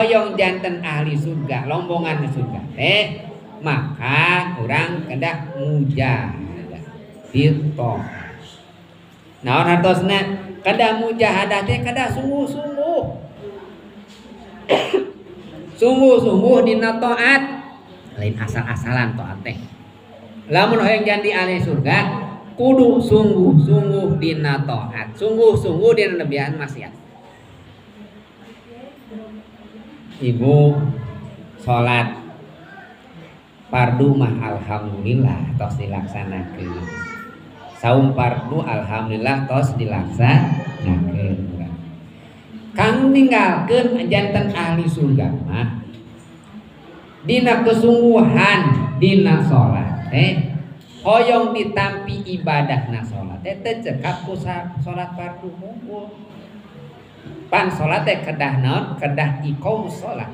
Hoyong janten ahli surga, lombongan surga teh, maka urang kedah mujahadah gitu. Naon hartosna kedah mujahadah teh? Kedah sungguh-sungguh, sungguh-sungguh dina taat, lain asal-asalan taat teh. Lamun hoyong jadi ahli surga, kudu sungguh-sungguh dina taat, sungguh-sungguh dina nebihan maksiat. Ibu salat fardu mah alhamdulillah tos dilaksanakeun, saum fardu alhamdulillah tos dilaksanakeun. Kang ninggalkeun janten ahli surga mah dina kesungguhan dina salat teh. Hoyong ditampi ibadahna salat teh, teu cekap ku salat fardu hungkul. Pan salat teh kedah naon? Kedah iqamus salat,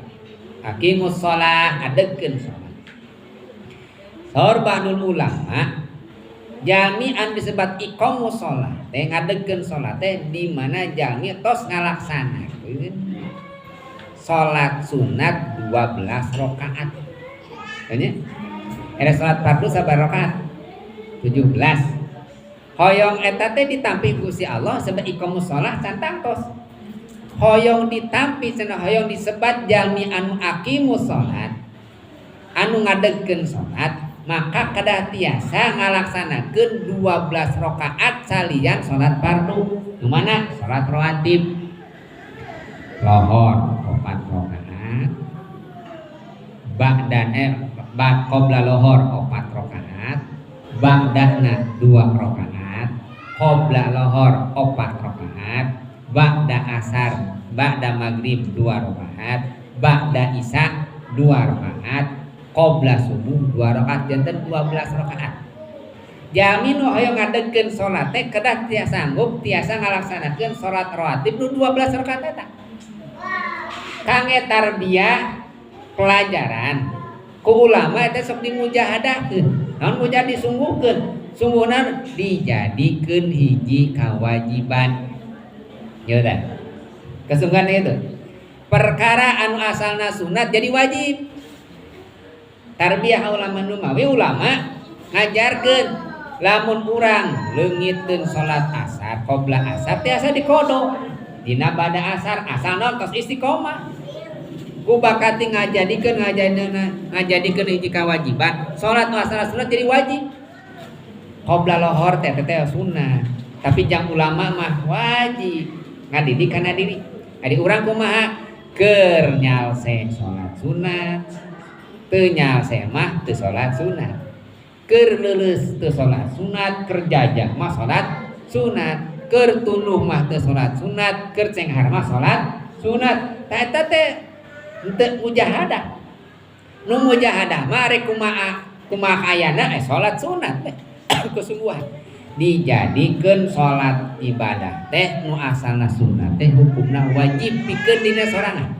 aqimus shalah, adegkeun salat. Saur ba'dul ulama, jalmi anu disebat iqamus shalah teh, ngadegkeun salat teh, di mana jalmi tos ngalaksanakeun salat sunat 12 rakaat. Nya era salat fardu sabaraha rakaat? 17. Hoyong eta teh ditampi ku Gusti Allah sebab iqamus shalah can tangtos. Hoyong ditampi cenah, hoyong disebat jalmi anu aqimus salat, anu ngadegkeun salat, maka kedah tiasa ngalaksanakeun 12 rakaat salian salat fardu. Nu mana? Salat rawatib. Lohor 4 rakaat, ba'dan ba qabla lohor 4 rakaat, ba'dana 2 rakaat, qabla lohor 4 rakaat, ba'da asar, ba'da maghrib 2 rakaat, ba'da isya 2 rakaat, qabla subuh 2 rakaat, janten 12 rakaat. Jalmi nu hoyong ngadegkeun salat teh kedah tiasa sanggup tiasa ngalaksanakeun salat rawatib nu 12 rakaat eta. Kangge tarbiyah, pelajaran ku ulama eta sok dimujahadahkeun. Naon mujahadah? Disungguhkeun. Sungguhna dijadikeun hiji kewajiban. Ya udah. Kesungguhan itu. Perkara anu asalna sunat jadi wajib. Tarbiyah ulama, nu mawi ulama ngajarkeun lamun urang leungiteun salat asar, qabla asar tiasa diqodo dina bada asar, asal naon? Tos istiqomah. Ku bakati ngajadikeun ngajadikeun ngajadikeun hiji kewajiban, salat nu asalna sunat jadi wajib. Qabla lohor teh teh sunat, tapi jang ulama mah wajib, ngadidik kana diri. Adi urang kumaha? Keur nyalse salat sunat, teu nyalse mah teu salat sunat. Keur leuleus teu salat sunat, keur jajah mah salat sunat, keur tunduh mah teu salat sunat, keur cenghar mah salat sunat. Tah, eta teh henteu mujahadah. Nu mujahadah mah rek kumaha kumaha ayana salat sunat teh kesungguhan. Dijadikeun salat ibadah teh nu asalna sunat teh hukumna wajib pikeun dina sorangan.